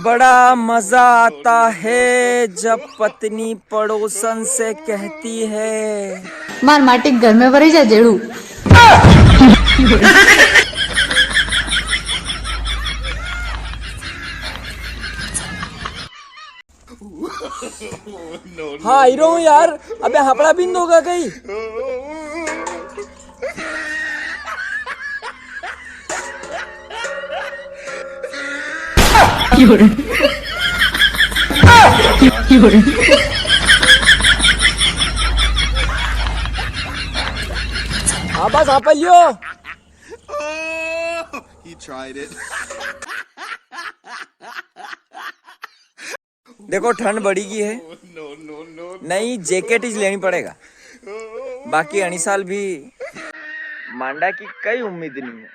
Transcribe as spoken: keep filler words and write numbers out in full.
बड़ा मजा आता है जब पत्नी पड़ोसन से कहती है, मार माटी घर में भरी जा जेड़ू। हाँ, आई रहा हूँ यार। अबे हापड़ा बिंद होगा कहीं। हाँ, बस हापड़ लियो। He tried it. देखो, ठंड बढ़ी गई है, नई जैकेट ही लेनी पड़ेगा, बाकी अणी साल भी मांडा की कई उम्मीद नहीं है।